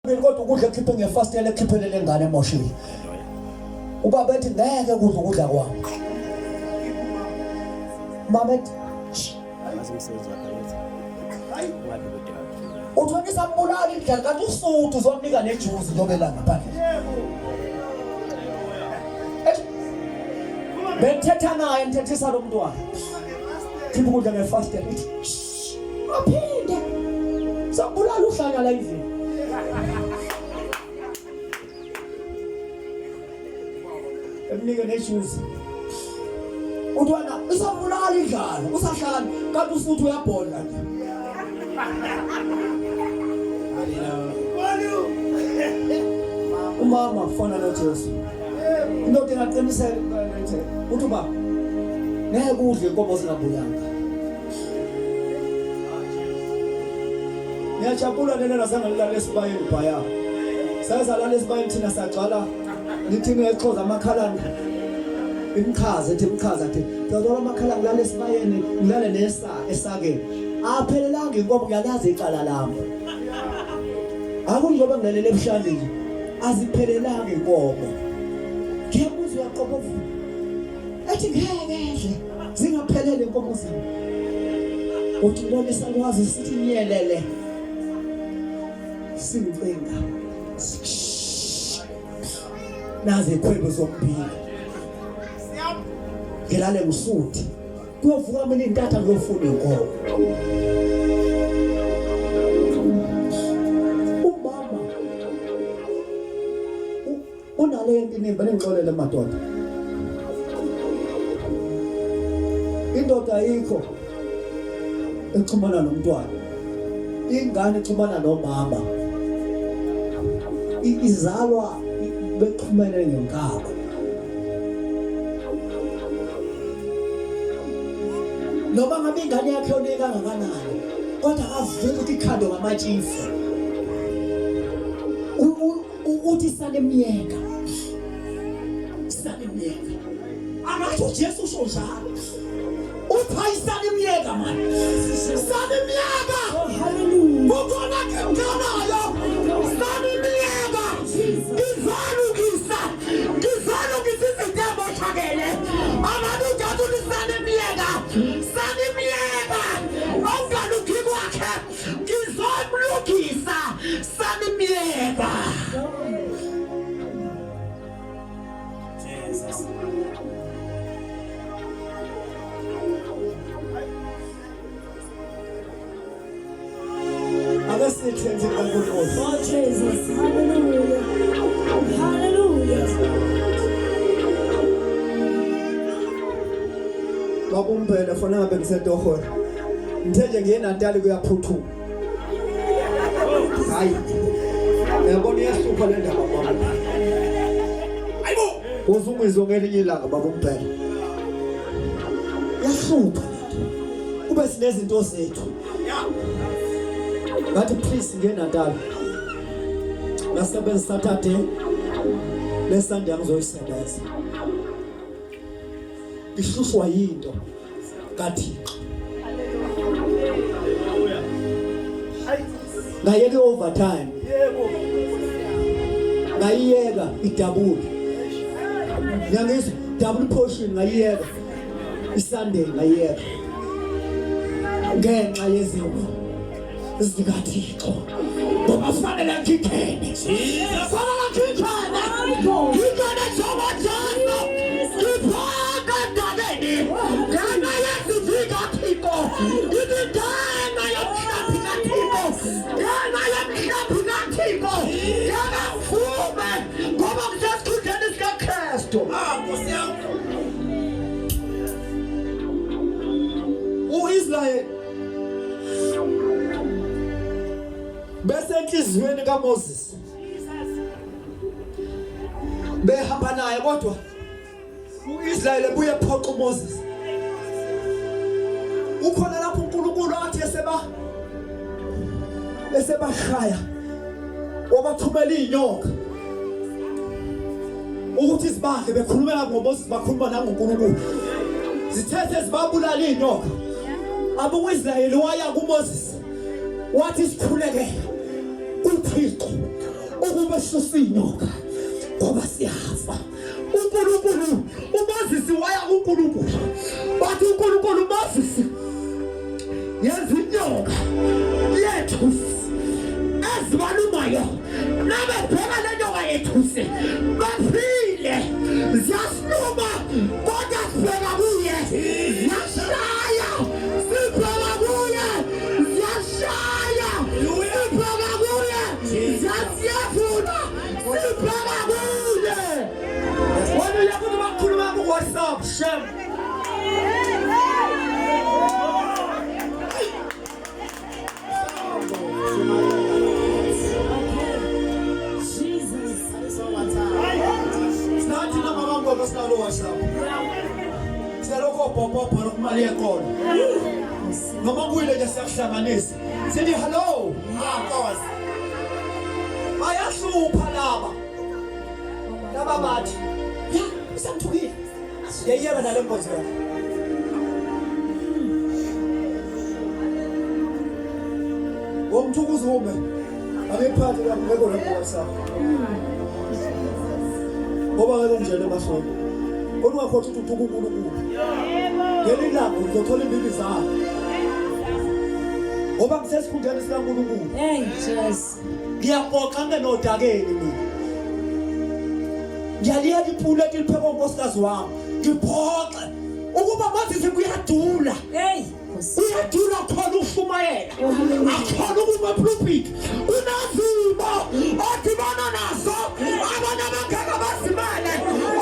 Kodwa ukudla ekhiphe ngefastela ekhiphele lengane emoshile. Ubaba ethi ngeke kudla ukudla kwami. Mama ethi uthi wena isambulala indlala kanti usuthu uzomnika nejuzi njengoba elanga phandle. Bengithetha naye ngithethisa lo mntwana. Khipha ukudla ngefastela ithi Aphinde. Sakubulala uhlanya la endlini. Emnike nejuice. Utwana isambulala indlala, usahlala kanti usuthi uyabhodla nje. Umama ufana noJesu. Indoda engaqiniseka uthi uba ngeke udle inkomo zingabuyanga. Ngiyajabula lena nasangalilala esibayeni bhaya. Sazalala esibayeni thina sagcwala nithi ngexhoza amakhalana imchaza ethi imchaza athi ngizothola amakhala ngilale esibayeni ngilale nesa esakeni aphelelanga inkomo ngiyalazi icala lami akunjengoba ngilalele ebuhlane nje aziphelelanga inkomo ngiyamuzwa uyaqobovu ethi ngeke edle zingaphelele inkomo zami uthi ubona isakwazi sithi nyelele singicinga nazi ikhwebo zombili ngilale ngisuthi kuyovuka mina intatha ngiyofuna inkomo umama Unale intinimba ningixolele madoda. Indoda ayikho exhumana nomntwana. Ingane ixhumana nomama. Izalwa bexhumene ngenkaba. Noma ngabe ingane yakhe yone kangakanani kodwa akavumi ukuthi ikhandwe ngamatshifu. Uthi sanemyeka. Sanemyeka. Angathi uJesu usho njalo. Uthi hayi sanemyeka manje. Sanemyeka. Oh, hallelujah. Kukhona ngikanayo. Sanemyeka. Ngizolungisa. Ngizolungisa izinto emoshakele. Abantu uJesu uthi sanemyeka. Sanemyeka. Okungalungi kwakhe ngizomlungisa sanimyeka Jesus. Ake sithi endlini kaNkulunkulu. Oh Jesus, hallelujah. Hallelujah. Bakumbhele fona ngabe ngisetohona. Ngithe nje ngiye Natali kuyaphuthuma. Hayi. Uyabona iyahlupha le ndaba baba. Hayibo. Uzungizwe ngelinye ilanga baba umbhele. Iyahlupha lento. Kube sinezinto zethu. Ngathi please ngiye Natal. Ngasebenza Saturday. Le Sunday angizoyisebenza. Ihlushwa yinto kaThixo. Ngayeka overtime. Yebo. Ngayiyeka idabule. Ngiyangizwa double portion ngayiyeka. iSunday ngayiyeka. Ngenxa yezimo zikaThixo. Ngoba fanele ngingene. Fanele ngingene. Ngingene njengoJesu. Ngiphaka endabeni. Ngenxa yezwi kaThixo. Ngithi ngenxa yomhlambi kaThixo. Ngenxa yomhlambi kaThixo. Ngeke ngivume ngoba ngisesikhundleni sikaKristu. Ah, Nkosi yami. U-Israyeli bese enhliziyweni kaMoses behamba naye kodwa uIsrayeli ebuye phoqa uMoses ukhona lapho uNkulunkulu athi eseba esebashaya wabathumela izinyoka ukuthi zibadle bekhulumela ngoMoses bakhuluma nangoNkulunkulu zithethe zibabulala izinyoka abuka uIsrayeli waya kuMoses wathi sikhulekele. kuThixo ukuba sisusa inyoka ngoba siyafa. uNkulunkulu uMoses waya kuNkulunkulu bathi uNkulunkulu Moses yenza inyoka yethusi ezibalumayo nabebheka le nyoka yethusi baphile ziyasiluma kodwa sibheka kuye ziyashaya sibheka kuye ziyashaya sibheka kuye ziyasiyafuna sibheka kuye. Wena uyakuthi bakhuluma ku-WhatsApp shem. Sinathi namabambono sinalo WhatsApp. Sinalokho obhobhobho lokumali yeqolo. Noma kuyile nje siyakuhlanganisa. Sithi hello. Ah, Nkosi. Bayahlupha laba. Laba bathi, ya, usangithukile. Yeyeka nale nkonzo yakho. Womthuka uzume. Angiphathi ngeke lo WhatsApp. Ngoba ngeke ngijele emahlombe. Kodwa ungakhohlwa ukuthi uthuka uNkulunkulu. Ngelinye ilanga uzothola imbibi zakho. Ngoba ngisesikhundleni sikaNkulunkulu. Hey, Jesus. Ngiyabhoxa ngingenodakeni mina. Ngiyaliyeka ipuleti liphekwa unkosikazi wami. Ngiphoxe ukuba manje kuyadula. Hey. Uyadula khona ushumayela. Akhona ukuma pulpit. Kunezimo odibana nazo abantu abangeke bazimele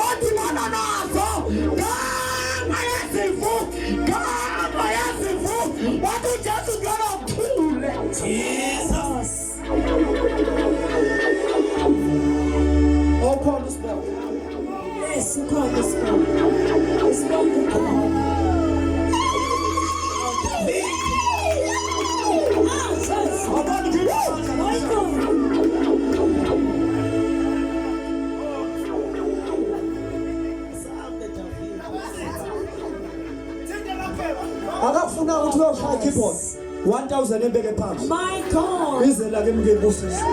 odibana nazo ngenxa yezimvu ngenxa yezimvu wathi uJesu ngeke uthule. Jesus. Okhona usibongo. Yes, ukhona isibongo. Isibongo ukhona. Ah, Jesus. Abantu ngibona. My God. Akafuna ukuthi uyoshaya keyboard 1000 ebeke phansi. My God. Ize la kimi ngibusise.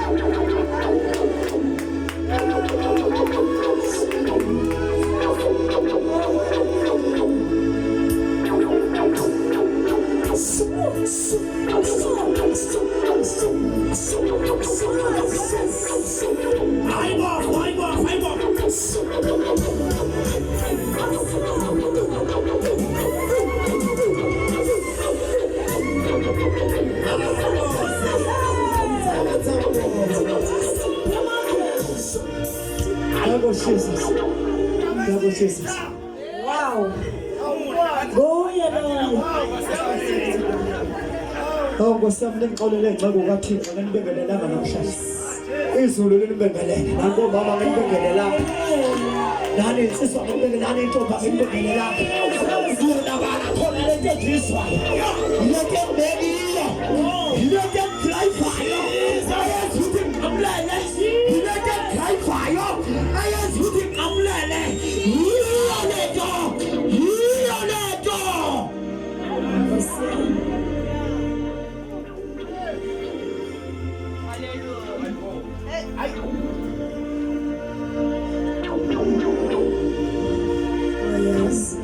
Hayibo, hayibo, hayibo. Yebo Jesus. Yebo Jesus. Wow. Nguye loyo. Oh Nkosi yami ningixolele nceku kaThixo nginibingelelanga namhlanje. Izulu linibingelele. Nanko mama nginibingelelanga. Nani insizwa nginibingelele, nani intombi nginibingelelanga. Kunabala khona lento engizwayo. Lento engibekile. Lento engidrayivayo. Ayenza ukuthi ngiqamulele. Lento engidrayivayo. Ayenza ukuthi ngiqamulele. Yiyo lento. Yiyo lento. Oh, yes.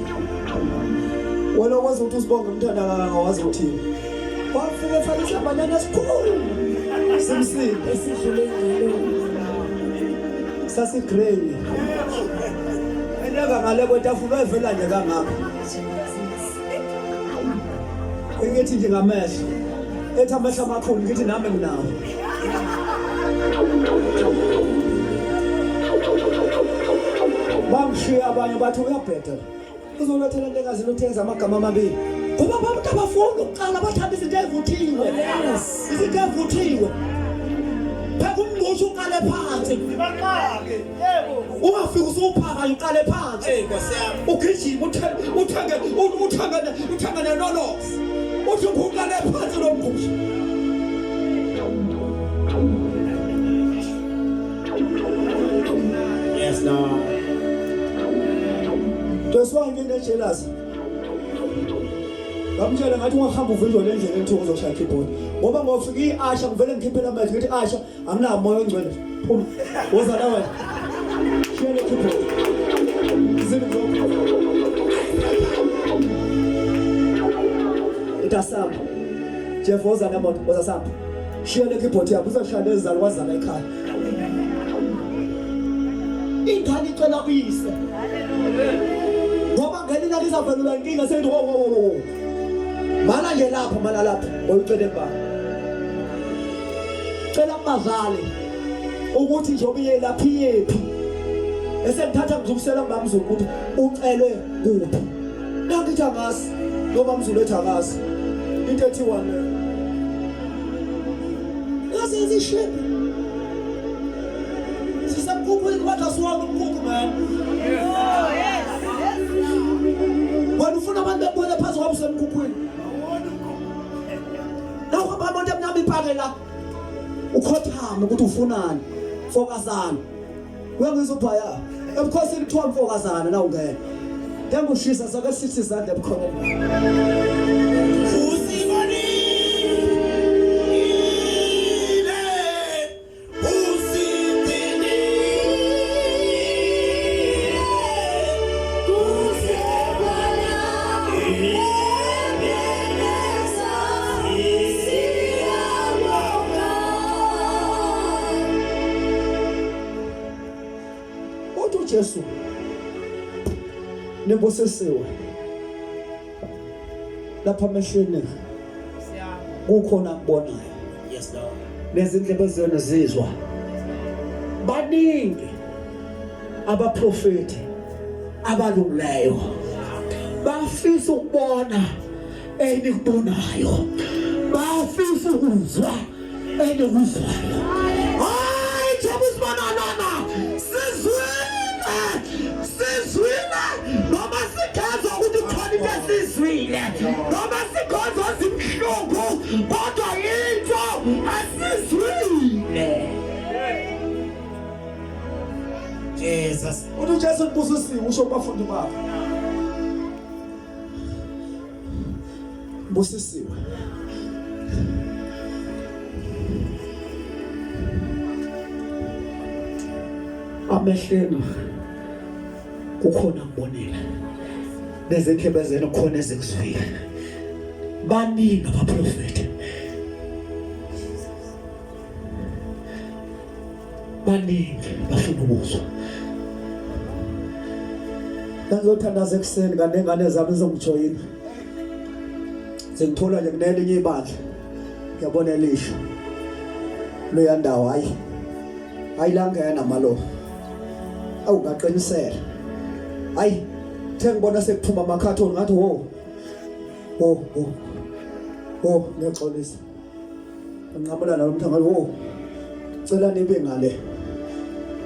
Wena okwazi ukuthi usibonge umntwana kangaka wazi uthini. Wafika efaka isihambanyana esikhulu. Simsinde. Esidlule engalweni. Sasigrey. Eneka ngale kwetafula evela nje kangaka. Ngithi nje ngamehlo. Ethi amehlo amakhulu ngithi nami nginawo. Bangishiya abanye bathi uyabheda. Uzolethela into engazi lutho yenza amagama amabili. Ngoba abantu abafuni ukuqala bathanda izinto evuthiwe. Yes. Izinto evuthiwe. Pheka umngqusho uqale phansi. Sibaqake. Yebo. Ungafiki usuphaka uqale phansi. Hey Nkosi yami. Ugijima uthenge uthenge uthenge uthenge nenolox. Uthi uqale phansi lo mngqusho. Yes Lord. Doswa ngine jealous. Ngamtshela ngathi ungahamba uvinjwe le ndlela engithi uzoshaya keyboard. Ngoba ngofika iasha ngivele ngikhiphela amazwi ngithi asha anginawo moya ongcwele. Phuma. Woza la wena. Shiya le keyboard. Izinto Ngithi asamba. Jeff woza nemoto, woza samba. Shiya le keyboard yakho uzoshaya lezalukazana ekhaya. Ingane icela kuyise. Ngoba ngene ilanga izavelelwa inkinga seyithi wo wo wo wo. Mala nje lapho mala lapho oyicele ba. Cela kubazali ukuthi njengoba iye lapha iyephi. Esengithatha ngizumsela kubamzulu ukuthi ucelwe kuphi. Nangithi angazi ngoba mzulu ethi akazi. Into ethiwa le. Ngasenza ishepi. Sisemkhukhwini kodwa siwona umkhukhu man. Oh yes. Wena ufuna abantu bebuyele phansi ngoba usemkhukhwini. Nawu hamba abantu emnyama ipake la. Ukhothame ukuthi ufunani. Mfokazana. Uyangizwa ubhaya. Ebukhosini kuthiwa mfokazana na ungena. Njengoshisa sake sithi izandla ebukhoneni. Usibonile, usigcinile, Kuze kwala ebeneza siyabonga. Uthi uJesu nibusisiwe lapha amehlweni kukhona akubonayo. Yes, Lord. Nezindlebe zenu zizwa. Baningi abaprofeti abalungileyo bafisa ukubona enikubonayo, bafisa ukuzwa enikuzwayo. Hayi njengoba usibona lona, sizwile, sizwile noma sigezwa ukuthi khona into esizwile, noma sikhonza zimhlungu, kodwa into asizwile. Jesus. Uthi uJesu ubusisiwe usho kubafundi bakhe. Busisiwe. Amehleni kukhona ngibonile. Nezindlebe zenu khona ezikuzwile. Baningi abaprofeti. Baningi bafuna ukuzwa. Ngizothandaza ekuseni kanti ingane zami zizongijoyina. Sengithola nje kunelinye ibandla. Ngiyabona elisho. Leya ndawo hayi. Hayi langena malo. Awu ngaqinisela. Hayi the ngibona sekuphuma amakhathoni ngathi wo. Wo wo. Wo ngiyaxolisa. Nginqamula nalo mthangazi wo. Cela nibe ngale.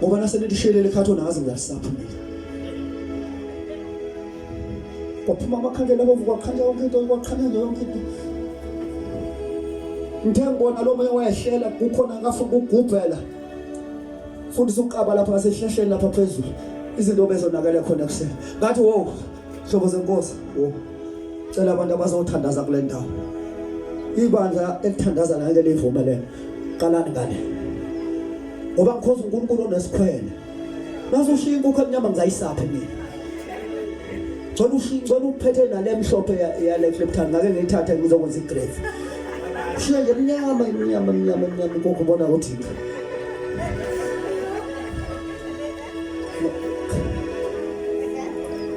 Ngoba nase nilishiyele lekhathoni angazi ngiyalisapha mina. Kwaphuma amakhandlela abovu kwaqhanya yonke into kwaqhanya nje yonke into. Ngithe ngibona lo moya wehlela kukhona ngafuna ukugubhela. Fundisa uqaba lapha ngasehlahleni lapha phezulu. Izinto bezonakele khona kuseni. Ngathi wo hlobo zenkosi wo. Cela abantu abazothandaza kule ndawo. Ibandla elithandaza ngeke livumelene. Qalani ngale. Ngoba ngikhoza uNkulunkulu onesikhwele. Nazo ushiya inkukhu emnyama ngizayisaphi mina. Ngicela ushiye ngicela uphethe nale mhlophe yale Clipton ngake ngiyithathe ngizokwenza igrave. Ushiya nje mnyama imnyama imnyama imnyama inkukhu ubona ukuthi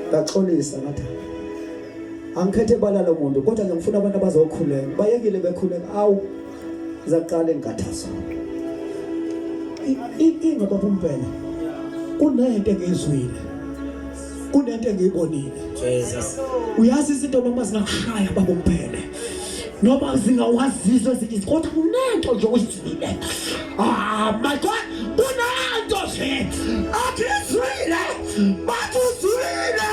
Ngaxolisa ngathi angikhethe bala lo muntu kodwa nje ngifuna abantu abazokhuleka bayekile bekhuleka awu zaqala inkathazo inkinga baba umbhele kunento engiyizwile kunento engiyibonile Jesus uyazi izinto noma zingakushaya baba umbhele noma zingawazizwa ezinye izinto kodwa kunento nje oyizwile ah my god kunento nje athi izwile bathi uzwile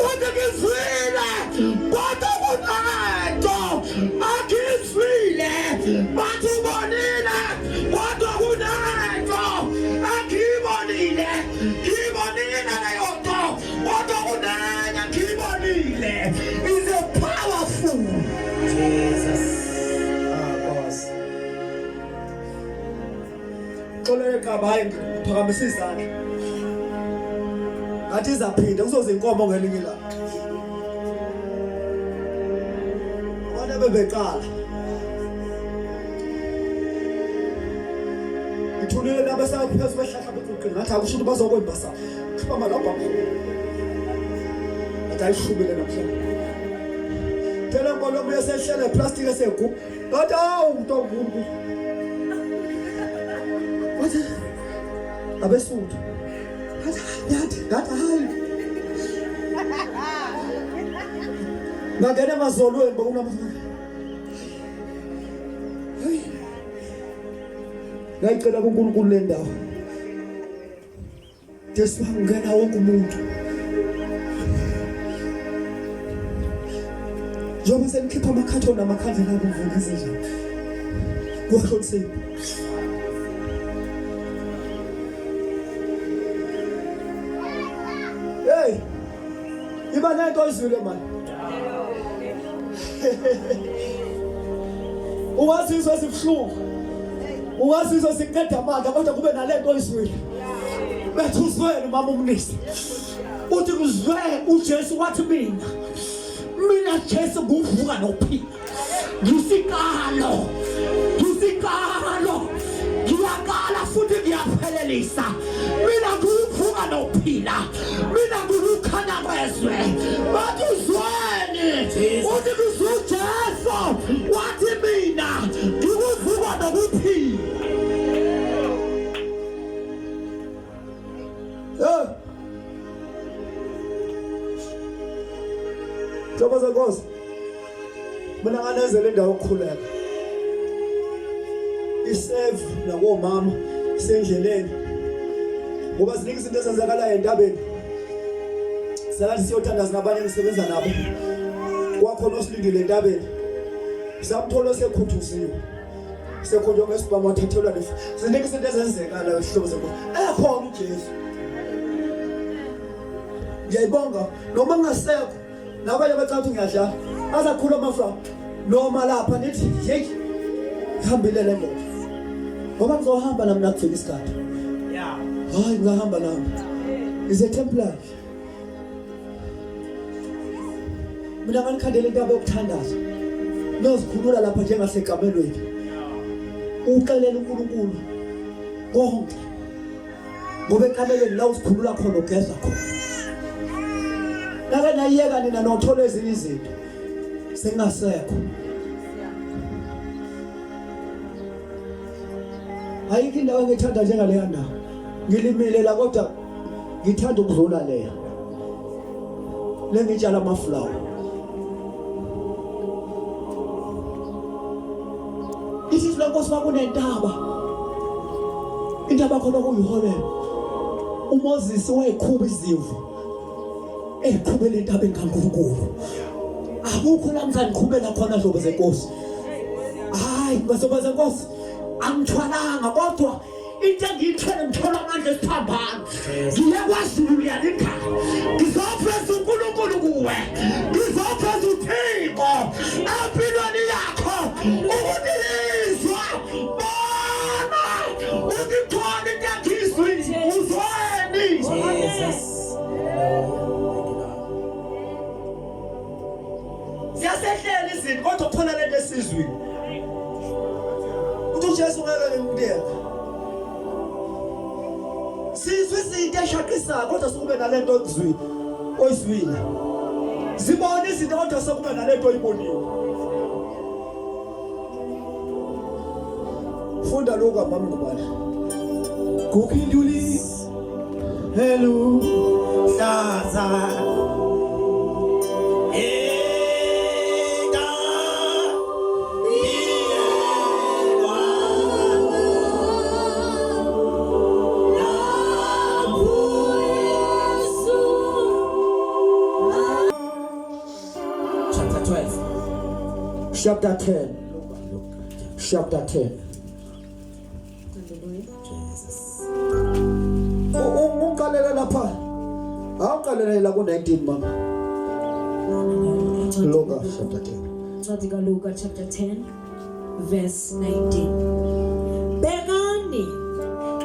uthi ngizwile kodwa kunento athi izwile bathi ubonile kodwa kunento angiyibonile ngiyibonile leyo nto kodwa kunenye ngiyibonile is a powerful. qaba hayi ngiphakamisa izandla. Ngathi izaphinda kuzoze inkomo ngelinye ilanga. Abantu abebeqala. Ngithulile laba esaphezu kwehlahla beguqile ngathi akusho ukuthi bazokwembasa. Khipha lapha. Ngathi ayishubile namhlanje. Phela ngibona omunye esehlele plastic esegubhu. Ngathi awu ntombi. Wathi abesuthu. Ngathi ngathi ngathi hayi. Ngangena emazolweni bokunama. Hey. Ngayicela kuNkulunkulu le ndawo. Jesu wangena wonke umuntu. Njengoba senikhipha amakhathoni amakhandlela abomvu ngezinja. Kwasho uSipho. Hey! Iba nento oyizwile manje. Ungazizwa zibuhlungu. Ungazizwa ziqeda amandla kodwa kube nalento oyizwile. Bethi uzwele umama umnisi. Uthi kuzwe uJesu wathi mina. Mina Jesu nguvuka nokuphila. Ngisiqalo. Ngisiqalo. Ngiyaqala futhi ngiyaphelelisa. Mina nguvuka nokuphila. Mina ngukukhanya kwezwe. Bathi uzweni. Uthi kuzuJesu wathi mina ngikuvuka nokuphila. Hey. Ntoba zenkosi. Mina nganenzela indawo yokukhuleka. Isave nakomama sendleleni. Ngoba ziningi izinto ezenzakalayo entabeni. Sakathi siyothandaza nabanye engisebenza nabo. Kwakhona osilindile entabeni. Samthola sekhuthuziwe. Sekhonjwa ngesibhamu wathathelwa lefu. Ziningi izinto ezenzekalayo hlobo zenkosi. Ekhona uJesu. Ngiyayibonga noma ngingasekho nabanye abacabanga ukuthi ngiyadlala azakhula amafra noma lapha nithi yeyi hambile le ndoda ngoba ngizohamba nami nakufika isikhathi hayi ngingahamba nami is a template mina nganikhandela intaba yokuthandaza nozikhulula lapha njengasekamelweni uxelela uNkulunkulu konke ngoba ekamelweni la uzikhulula khona ugeza khona nake nayiyeka nina nothola ezinye izinto sengasekho ayikho indawo engithanda njengaleya ndawo ngilimile la kodwa ngithanda ukudlula leya lengitshala amafulawa Isizwe lenkosi kwakunentaba intaba khona kuyiholela uMoses wayekhuba izimvu eqhubela entabeni kaNkulunkulu akukho la ngizaniqhubela khona hlobo zenkosi hayi bazoba zenkosi angithwalanga kodwa into engiyithwele ngithola amandla esiphambano ngiye kwazulu ngiyalingana ngizoveza unkulunkulu kuwe ngizoveza uthixo empilweni yakho ukuthi lizwa bona ukuthi khona into engiyizwile uzweni Jesus. Ziyasehlela izinto kodwa khona lento esizwini. Uthi uJesu ngeke ngimkuyeke. Sizwe izinto eshaqisayo kodwa sokube nalento oyizwile. Oyizwile. Zibona izinto kodwa sokube nalento oyibonile. Funda lokhu mama ngubani. Kuphinduli helu hlaza Eka Chapter 12 Chapter 10. Chapter 10. Hallelujah. Jesus Ungiqalela lapha. Awuqalelela ku-19 mama. Luka chapter 10. Incwadi kaLuka chapter 10 verse 19. Bhekani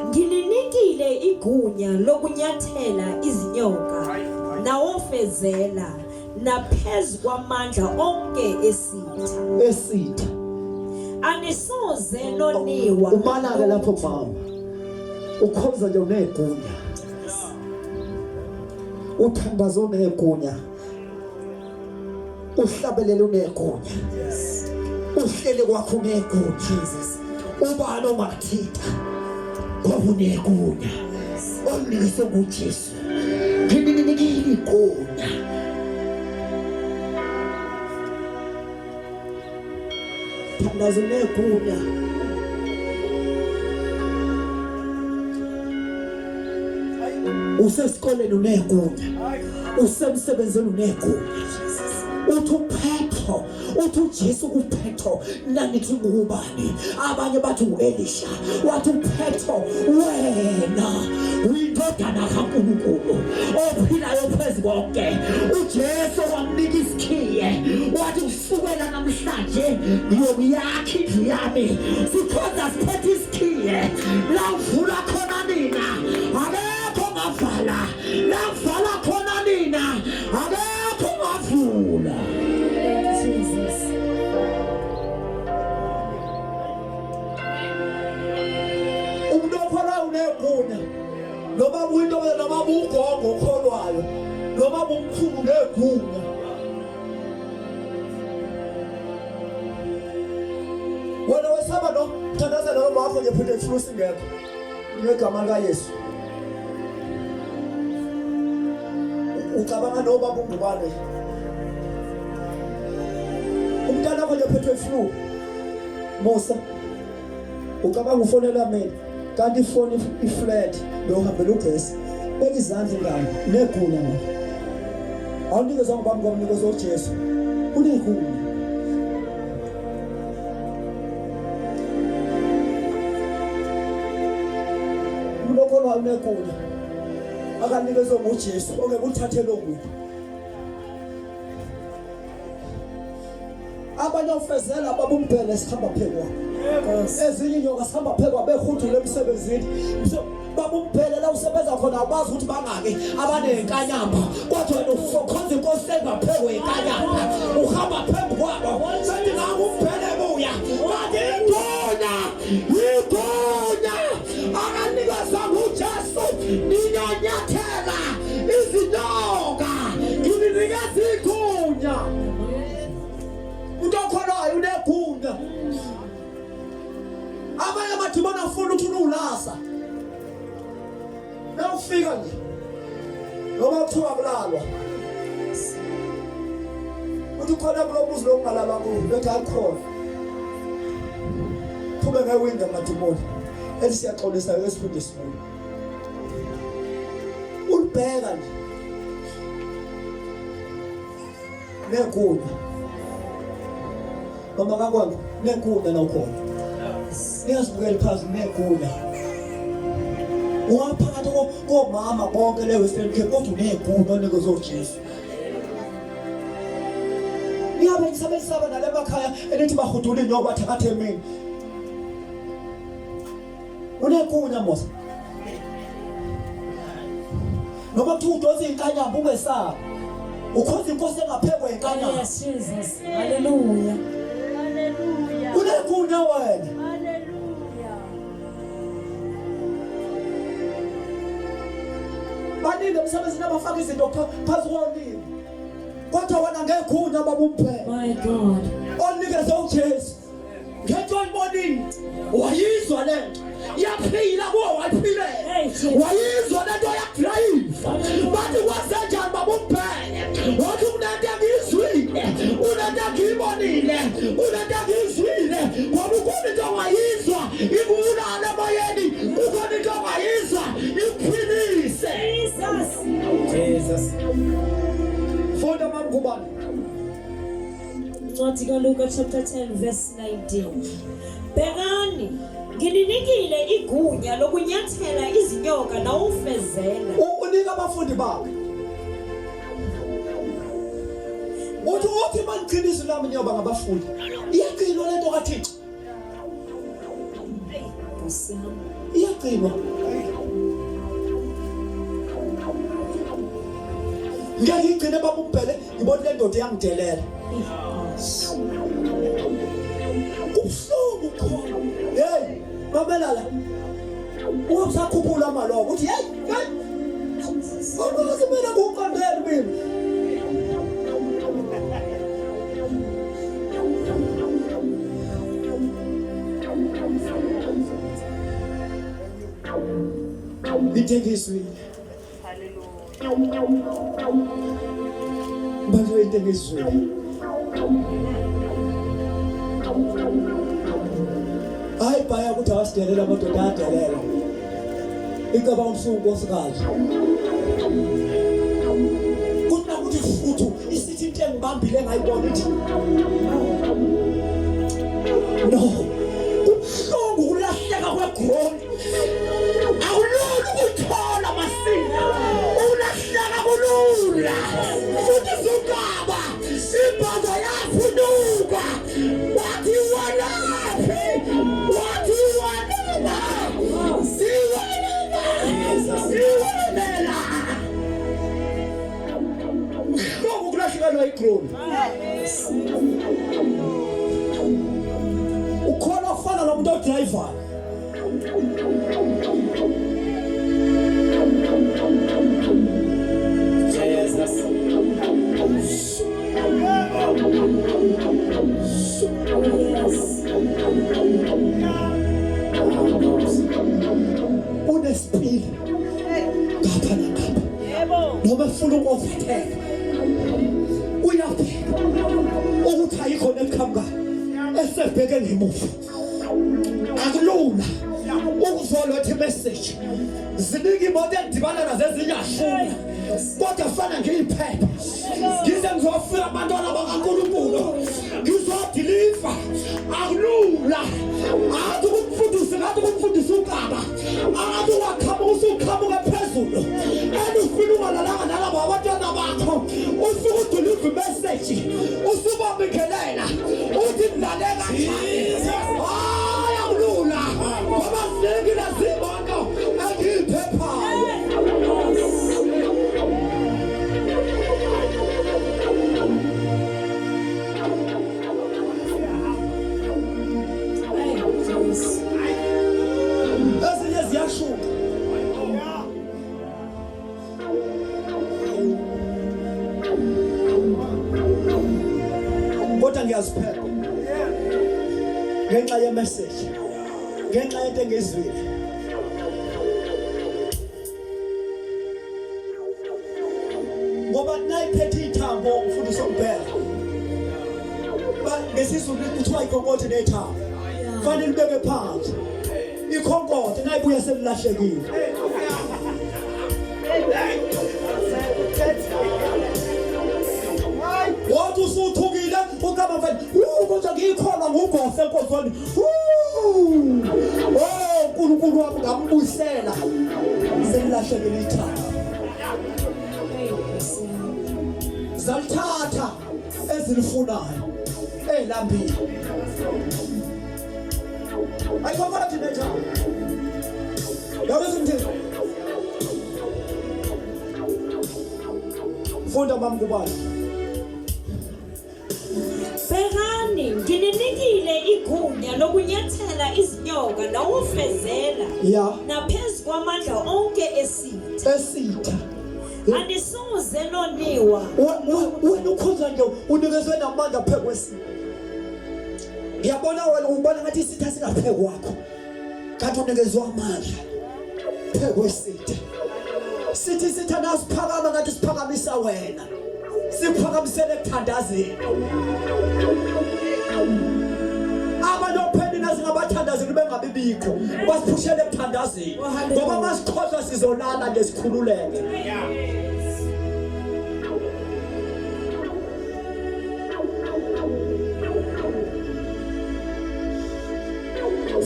ngini Ngininikile igunya lokunyathela izinyoka nawofezela naphezu kwamandla onke esitha. Esitha. Anisoze noniwa. Ubala-ke lapho mama. Ukhonza nje unegunya. Uthandaza unegunya. Uhlabelele unegunya. Uhlele kwakho unegunya. Jesus. Ubani ongakuthinta? Ngoba unegunya. Olinikiswe nguJesu. Ngininikile igunya. Thandaza unegunya. Usesikoleni unegunya. Usemsebenzini unegunya. Uthi uPetro, uthi uJesu kuPetro, nanithi ngubani? Abanye bathi uElisha. Wathi uPetro, wena uyindodana kaNkulunkulu ophilayo phezu konke. UJesu wamnika isikhiye wathi kusukela namhlanje ngiyokuyakha indlu yami. Sikhonza siphethe isikhiye la uvula khona nina akekho ongavala, la uvala khona nina akekho ongavula. Jesus. Umuntu okholwayo unegunya. Noma kuyinto noma ugogo okholwayo noma umkhulu unegunya. Wena wesaba no thandazela lo wakho nje phinde iflu singekho. Ngegama likaYesu. Ucabanga nobaba ungubane. Umntana wakho nje phethwe iflu. Musa ucabanga ufonela mina kanti ifoni iflat beyohambela ugesi. Beka izandla ingane negunya mina. Awunikezwa ngubaba ngomnikezwa uJesu. Unegunya. Umuntu okholwayo unegunya akanikezwe nguJesu ongeke ulithathele okunye. Abanye ofezela babumbhele sihamba phekwa. Ezinye inyoka sihamba phekwa behudule emsebenzini. Babumbhele la usebenza khona abazi ukuthi bangaki abanenkanyamba. Kodwa wena ukhonza inkosi engaphekwe inkanyamba. Uhamba phambi kwabo. Sethi ngakumbhele buya. Kanti igunya, igunya akanikezwa nguJesu ninonyathela izinyoka ngininikeza igunya. Umuntu okholwayo unegunya. Abanye amadimoni afuna ukuthi unulasa. Nawufika nje noma kuthiwa kulalwa uthi khona kulo muzi lo kungalalwa kuwo bethi hayi khona phume ngewindi amadimoni ethi siyaxolisa esiphinde sibuye ulibheka nje negunya mama kakwami negunya la ukhona niyazibukela phansi negunya ungaphakathi komama bonke le Western Cape kodwa unegunya onikezwe uJesu niyabe nisabesaba nale makhaya elithi bahudula inyoka bathakathe emini unegunya Mose noma kuthiwa udonsa inkanyamba ungesabi ukhonza inkosi engaphekwa inkanyamba. Yes, Jesus. Hallelujah. Hallelujah. Unegunya wena. Hallelujah. Baningi emsebenzini abafaka izinto phansi kolimi kodwa wena ngegunya babumphela. My God. Onikeze uJesu. Ngento oyibonile wayizwa lento yaphila kuwo wayiphilela Hey, Jesus. wayizwa lento yakudrayiva bathi kwazenjani babumbhele wathi kunento engiyizwile unento engiyibonile unento engiyizwile ngoba ukhona into ongayizwa ikubulala emoyeni kukhona into ongayizwa ikuphilise. Jesus. Jesus. Funda mamngubane. Incwadi kaLuka chapter 10 verse 19. Bhekani, ngininikile igunya lokunyathela izinyoka nawufezela. Unika abafundi bakhe. Uthi uthi manigcina izwi lami niyoba ngabafundi. Iyagcinwa lento kaThixo. Nkosi yami. Iyagcinwa. Ngeke ngigcine baba umbhele ngibona le ndoda iyangidelela. Kubuhlungu khona. Hey, mamela la. Ungasakhuphula amaloko uthi hey, hey. Awukaze mina kuqondele mina. Into engiyizwile. Manje into engiyizwile. Hayi bhaya ukuthi awasidelela amadoda ayadelela. Icabanga umsuku nkosikazi. Kunakuthi futhu isithi into engibambile engayibona ithi no kubuhlungu ukulahleka kwegroni akulula ukuthola masinya ulahleka kulula futhi zukaba ibhondo yafunuka wathi walaphi wathi walela siwalela siwalela mhlongo ukulahlekelwa igroni ukhona ofana nomuntu odrayivayo Jesus. Yes. Unesipili ngapha nangapha. Noma efuna uku-overtake uyabheka ukuthi ayikho neliqhamukayo esebheke ngemuva. Akulula ukuzoletha imessage. Ziningi imoto engidibana nazo ezinyashula kodwa fana ngiyiphepha ngize ngizofika abantwana bakaNkulunkulu ngizodiliva. Akulula athi ukumfundisa ngathi ukumfundisa ubaba angathi waqhamuka usuqhamuka phezulu and ufika ungalalanga nalabo abantwana bakho usuke udiliva imessage usubabingelela uthi ngilale kanjani. Hayi akulula ngoba ziningi lezimoto engiyiphephayo. Hey, Jesus. Ezinye ziyashuka. Kodwa ngiyaziphepha ngenxa yemessage, ngenxa yento engizwile. Ngoba nayiphethe ithambo umfundisi ombhele. NgesiZulu kuthiwa ikhonkothe nethambo. Fanele libeke phansi. Ikhonkothe nayibuya selilahlekile. Wathi usuthukile ucabanga mfana, kodwa ngiyikholwa ngugose enkonzweni. Oh uNkulunkulu wami ngambuyisela. Selilahlekile ithambo. Hey, Nkosi yami. Zalithatha ezilifunayo elambile. Ayikhonkothe nethambo. Yabe ngithini? Funda mamkubani. Bhekani, ngininikile igunya lokunyathela izinyoka nawofezela Ya. naphezu kwamandla onke esitha. Esitha. Anisoze noniwa. Wena ukhonza nje unikezwe namandla phezu kwesitha. Ngiyabona wena ubona ngathi isitha singaphezu kwakho. Kanti unikezwe amandla phezu kwesitha. Sithi isitha nasiphakama ngathi siphakamisa wena. Siphakamisele ekuthandazeni. Abanopheni nasingabathandazeli bengabibikho basiphushele ekuthandazeni ngoba masikhohlwa sizolala nje sikhululeke.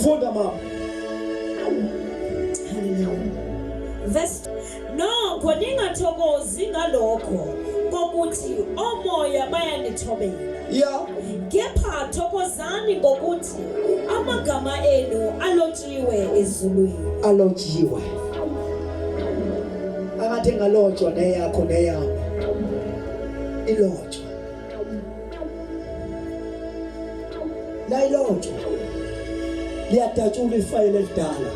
Funda mama. Hallelujah. Verse Nokho ningathokozi ngalokho kokuthi omoya bayanithobela. Yeah. Kepha thokozani ngokuthi amagama enu alotshiwe ezulwini. Alotshiwe. Angathi ngalotshwa neyakho neyami. Ilotshwa. Layilotshwa. Liyadatshula ifayela elidala.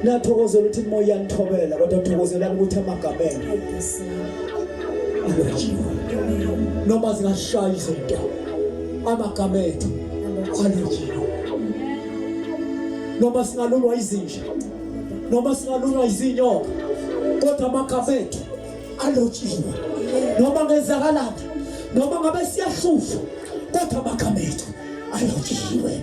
Nathokozela ukuthi imoya iyanithobela kodwa thokozelani ukuthi amagama enu alotshiwe. Noma zingashaya izinto amagama ethu alotshiwe. Noma singalulwa izinja noma singalulwa izinyoka kodwa amagama ethu alotshiwe. Noma ngenzakalaphi noma ngabe siyahlushwa kodwa amagama ethu alotshiwe.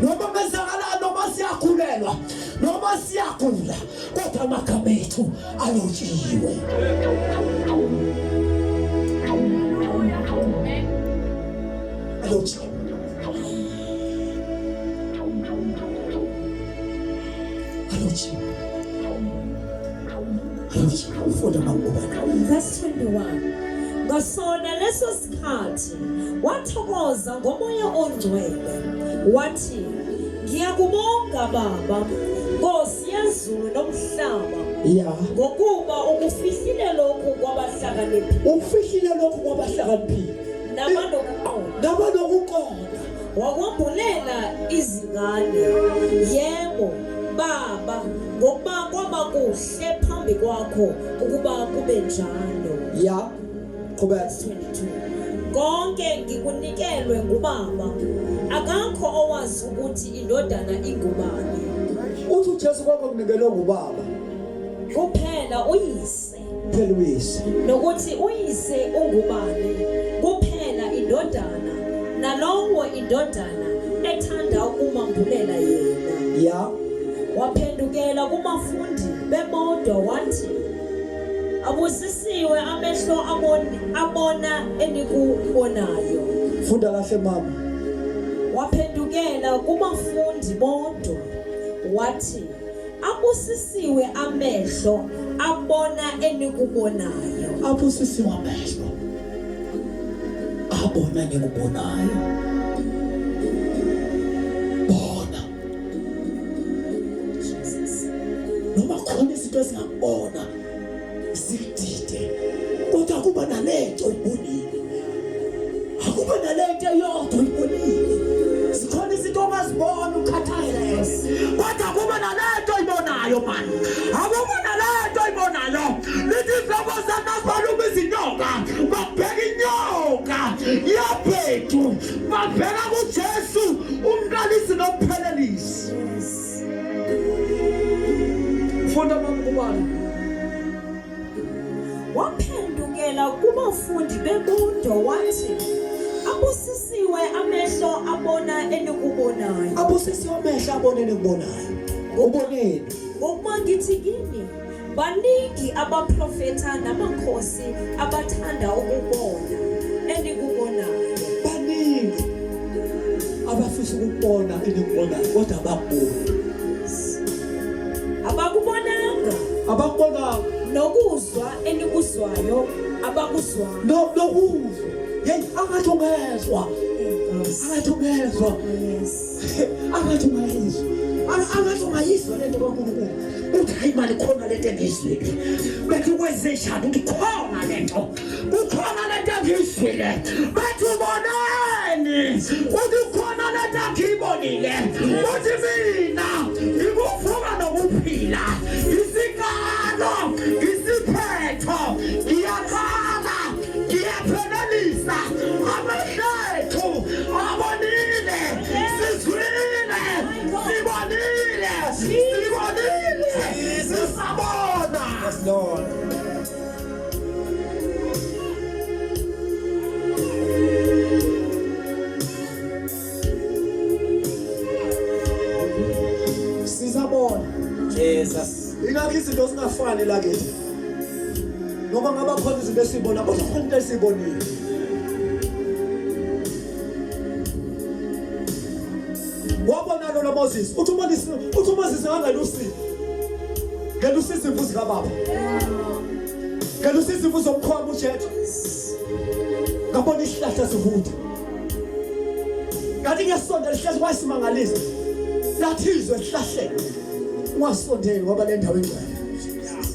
Noma ngenzakala noma siyakhulelwa noma siyagula kodwa amagama ethu alotshiwe. Alotshiwe. Alotshiwe. Alotshiwe. Ufunda makubani. Verse 21. Ngasona leso sikhathi wathokoza ngomoya ongcwele wathi ngiyakubonga baba Nkosi yezulu nomhlaba Yeah. ngokuba ukufihlile lokhu kwabahlakaniphile Ufihlile lokhu kwabahlakaniphile nabanokuqonda nabanokuqonda. wakwambulela izingane yebo baba ngokuba kwaba kuhle phambi kwakho ukuba kube njalo Yeah. Qhubeka. 22 Konke ngikunikelwe ngubaba akakho owazi ukuthi indodana ingubani Uthi uJesu konke kunikelwe ngubaba. kuphela uyise Phela uyise. nokuthi uyise ungubani kuphela indodana nalowo indodana ethanda ukumambulela yena Yeah. waphendukela kubafundi bebodwa wathi abusisiwe amehlo abona enikubonayo Funda kahle mama. waphendukela kubafundi bodwa wathi abusisiwe amehlo abona enikubonayo Abusisiwe amehlo abona nikubonayo. Bona. Jesus Noma khona izinto ezingakubona zikudide kodwa kuba nalento oyibonile. Akuba nalento eyodwa oyibonile. Zikhona izinto ongazibona ukhathazeke. Kodwa kuba nalento oyibonayo man. Akuba nalento oyibonayo. Lithi izihlobo zami nazibaluma izinyoka babheka inyoka yabhethu babheka kuJesu umqalisi nomphelelisi. Funda mama kubani. Waphendukela kubafundi bebodwa wathi abusisiwe amehlo abona enikubonayo Abusisiwe amehlo abona enikubonayo. Uboneni? ngokuba ngithi kini baningi abaprofetha namakhosi abathanda ukubona enikubonayo Baningi abafisa ukubona enikubonayo kodwa abakuboni. Abakubonanga Abakubonanga nokuzwa enikuzwayo abakuzwanga no nokuzwa. Hey, angathi ungezwa. Angathi ungezwa. Yes. Angathi ungayizwa. Angathi ungayizwa lento kaNkulunkulu. Uthi hayi mali khona lento engiyizwile. Bethi kwezenjani uthi khona lento. Kukhona lento engiyizwile. Bethi uboneni? Uthi khona lento engiyibonile. Uthi mina ngikuvuka nokuphila. Isikalo, isiphetho, ngiyaqala, ngiyaphelelisa. Amehlo ethu abonile, sizwile, sibonile, sibonile, sisabona. Yes, Lord. Sizabona. Jesus. Ingakho izinto zingafani la kithi. Noma ngaba khona izinto esibona kodwa khona into esibonile. Wabona lo Moses, uthi uMoses, uthi uMoses angalusi. Ngelusi izimvu zikababa. Ngelusi izimvu zomkhwama uJethu. Ngabona isihlahla sivutha. Ngathi ngiyasondela isihlahla kwasimangalisa. Lathi izwe esihlahleni. Ungasondeli ngoba le ndawo ingcwele.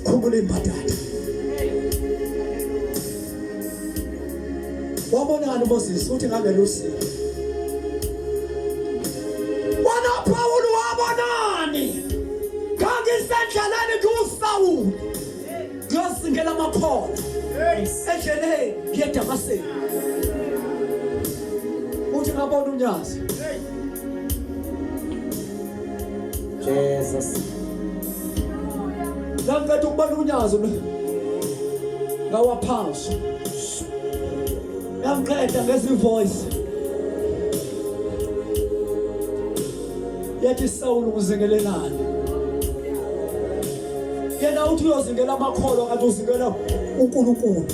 Khumbula imbadada. Wabonani uMoses uthi ngangelusile. Wena Paul wabonani? Ngangisendleleni kuSawuli. Ngiyosingela amakhono. Endleleni ngiye eDamaseko. Uthi ngabona unyazi. Jesus. Ngangiqeda ukubona unyazi lo. Ngawa phansi. Ngangiqeda ngezi voice. Yathi Sawulu uzingelelani. Yena uthi uyozingela amakholwa kanti uzingela uNkulunkulu.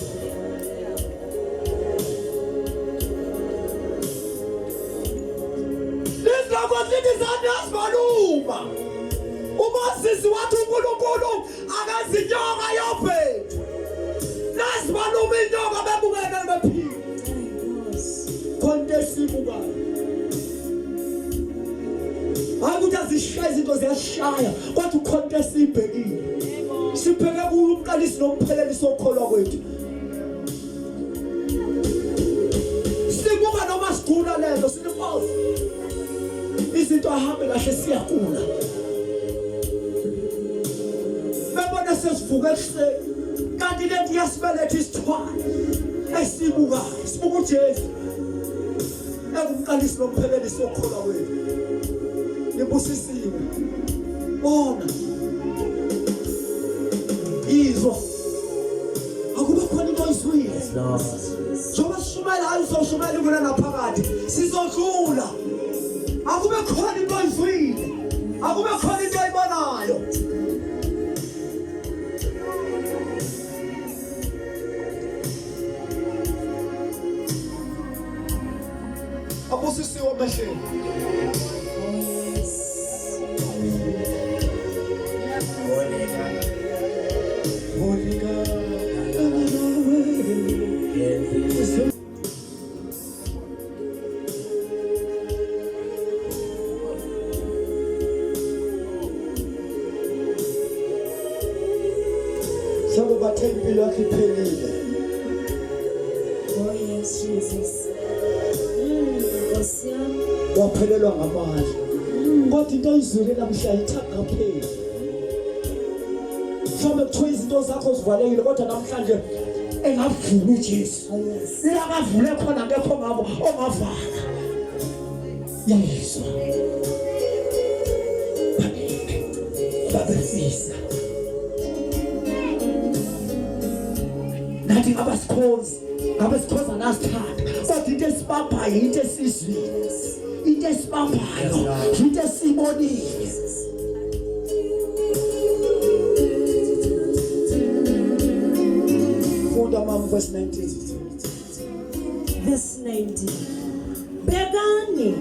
Lizilokho lithi zandasibaluma. UMoses wathi uNkulunkulu akazinyoka yobhedu. Nasibaluma inyoka bebukene bephila. Khona into esibukayo. Hayi ukuthi azishaya izinto ziyashaya kodwa ukhona into esiyibhekile. Sibheke kuye umqalisi nomphelelisi wokukholwa kwethu. Sibuka noma sigula lento siniphosa. Izinto ahambe kahle siyagula. Bebona sesivuka ekuseni kanti lento iyasibeletha isithwalo esibukayo sibuka uJesu engumqalisi nomphelelisi wokukholwa kwethu. Nibusisiwe. Bona izwa akube khona into oyizwile njengoba sishumayela hayi uzoshumayela ingona naphakade sizodlula akube khona into oyizwile akube khona into oyibonayo abusisiwe amehleni Mhlawumbe bathe impilo yakho iphelile. Oh yes Jesus. Nkosi yami. Waphelelwa ngamandla. Kodwa into oyizwile namhla ithangapheli. Mhlawumbe kuthiwa izinto zakho zivalekile kodwa namhlanje engavula uJesu. Oh yes. La kavule khona akekho ngabo ongavala. Yayizwa. Babefisa. Nathi ngabasikhonzi, ngabe sikhonza nasithanda. Kodwa into esibambayo into esizwile. Into esibambayo into esibonile. Funda mama verse 19. Verse 19. Bhekani,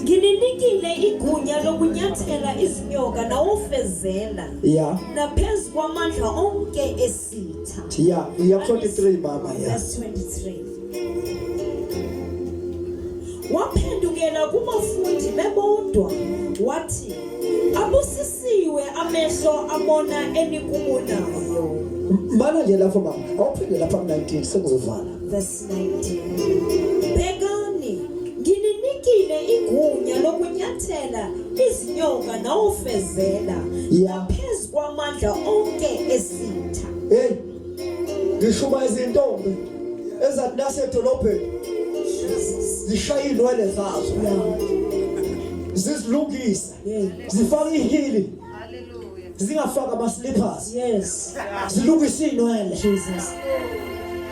ngininikile igunya lokunyathela izinyoka nawofezela Yeah. naphezu kwamandla onke esitha. Yeah, yeah 23 mama yeah. Verse 23. Waphendukela kubafundi bebodwa wathi, abusisiwe amehlo abona enikubonayo. Mana nje lapho mama, awuphinde lapha ku 19 sengizovala. Verse 19. Bhekani, ngininikile igunya lokunyathela izinyoka nawofezela Yeah. phezu kwamandla onke esitha. Hey. Ngishuba izintombi ezathi nasedolobheni zishaya inwele zazo. Zizilungise. Zifaka ihili. Zingafaka ama slippers. Yes. Zilungise inwele. Jesus.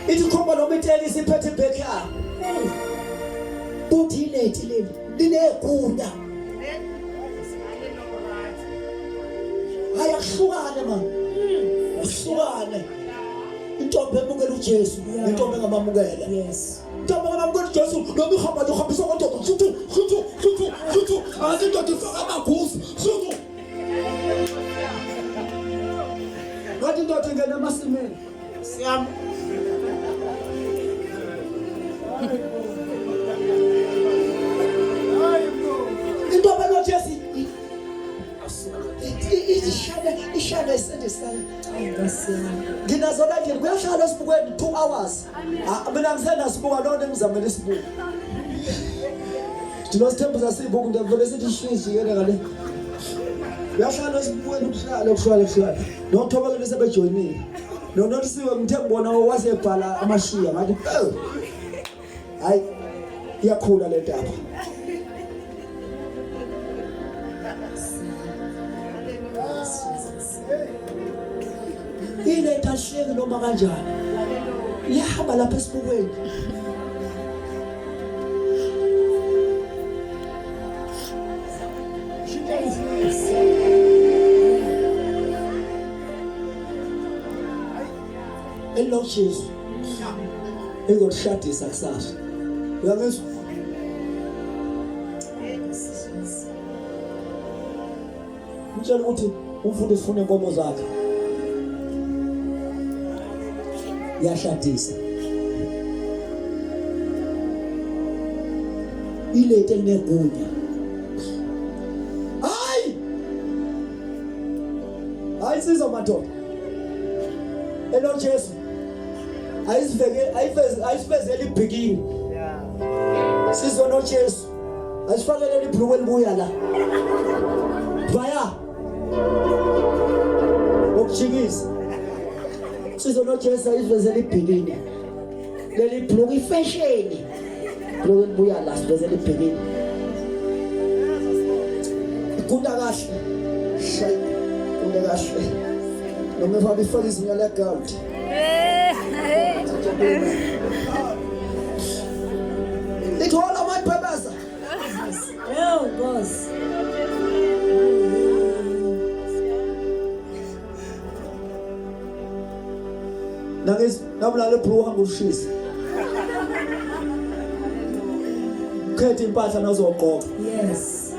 Ithi khomba noma itekisi iphethe ibhekana. Hey. Buthi inethi leli linegunya. Hayi akuhlukane man. Akuhlukane. Intombi emukela uJesu, intombi engamamukela. Yes. Intombi engamamukela uJesu, noma ihamba nje uhambisa ngondoda, hluthu hluthu hluthu hluthu, athi indoda ifaka amaguzu, hluthu. Ngathi indoda ingena emasimini. Siyam. Intombi enoJesu Ishane ishane isindisayo. Nginazo la nje kuyahlala esibukweni 2 hours. Ah, mina ngisenasibuka lona engizamela isibuko. Thina sithembu sasibuka into vele sithi shwishi yena ngale. Uyahlala esibukweni kuhlala kuhlala kuhlala. Nothobekile sebejoyinile. Nonolisiwe ngithe ngibona wasebhala amashiya ngathi oh. Hayi iyakhula le ndaba. Iletha hleki noma kanjani. Liyahamba lapha esibukweni. Elokishini ezokushadisa kusasa. Uyangizwa? Mtshela ukuthi umfundisi ufuna inkomo zakhe. Yashadisa. Ilete elinegunya. Hayi! Hayi sizwa madoda. Elo Jesu. Ayisiveke ayifeze ayifezele ibhikini. Yeah. Sizwa noJesu. Asifakele ibhruku elibuya la. Baya. Ukujikisa. Sizwa noJesu ayifezele ibhikini. Leli bhruku ifashion. Bhruku elibuya la sivezele ibhikini. Gunda kahle. Shayi. Gunda kahle. Noma ifaka ifaka izinyo le gold. Ithola amaphepesa. Oh, Nkosi. Nangis nabulala ebhruku hamba ushisa. Khetha impahla nozogqoka. Yes.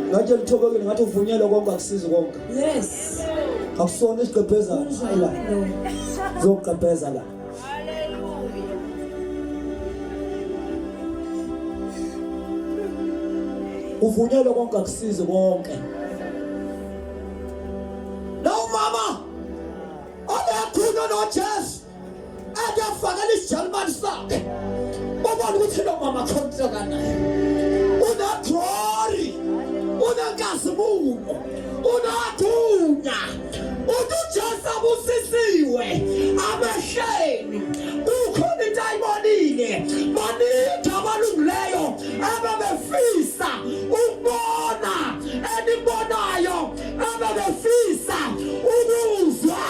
Ngathi lithobekile ngathi uvunyelwe konke akusizi konke. Yes. Akusona isigqebhezana. Hayi la. Zogqebheza la. Uvunyelwe konke akusizi konke. No mama. Onekhulu noJesu. Akafakela isijalimani sakhe. Ubona ukuthi lo mama khonhlaka naye. Una glory. Unenkazimulo. Unagunya. Uthi uJesu abusisiwe amehleni. Kukhona into ayibonile. Baningi abalungileyo ababefisa ukubona enibonayo ababefisa ukuzwa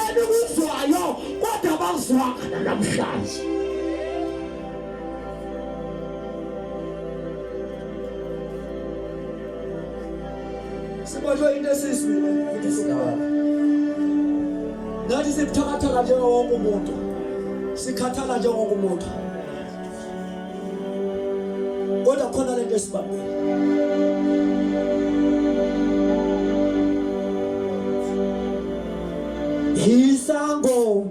enikuzwayo kodwa bakuzwanga namhlanje. Sibotshwe into esizwile futhi sibaba. Nathi sibuthakathaka njengawo wonke umuntu. Sikhathala njengowo umuntu. Kodwa khona lento esibambile. Isango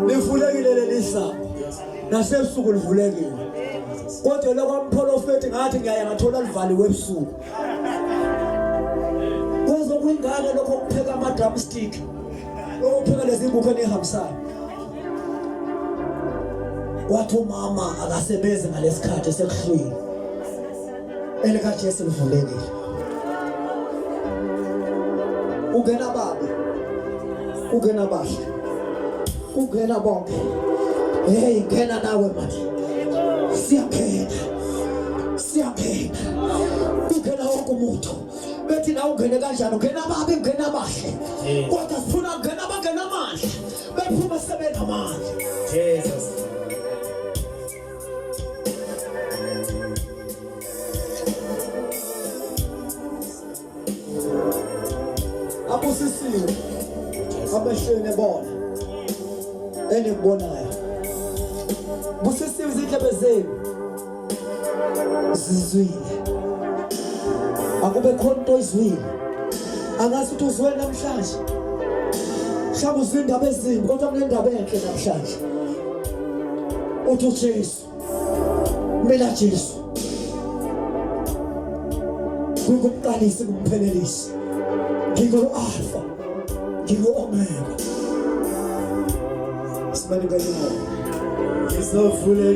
livulekile leli sango. Nasebusuku livulekile. Kodwa lokwamprofeti ngathi ngiyaya ngathola livaliwe ebusuku. Kuzokuyingane lokho kupheka ama drumstick. Ukupheka lezi nkukhu enihambisayo. Wathi umama akasebenzi ngalesikhathi sekuhlwile. ElikaJesu livulekile. Ungena babi. Ungena bahle. Ungena bonke. Hey, ngena nawe manje. Siyangena. Siyangena. Ungena wonke umuntu. Bethi nawe ungene kanjani? Ungena babi, ungena bahle. Kodwa sifuna kungena abangenamandla. Bephuma sebenamandla. Jesus. Abusisiwe amehlweni ebona enikubonayo. Busisiwe izindlebe zenu zizwile. Akube khona into oyizwile. Angazi ukuthi uzwe namhlanje. Mhlawumbe uzwe indaba ezimbi kodwa kunendaba enhle namhlanje. Uthi uJesu mina Jesu. Ngingumqalisi ngumphelelisi. Ngingu-Alfa, ngingu-Omega. Simele ngenyawo. Ngizovuleka.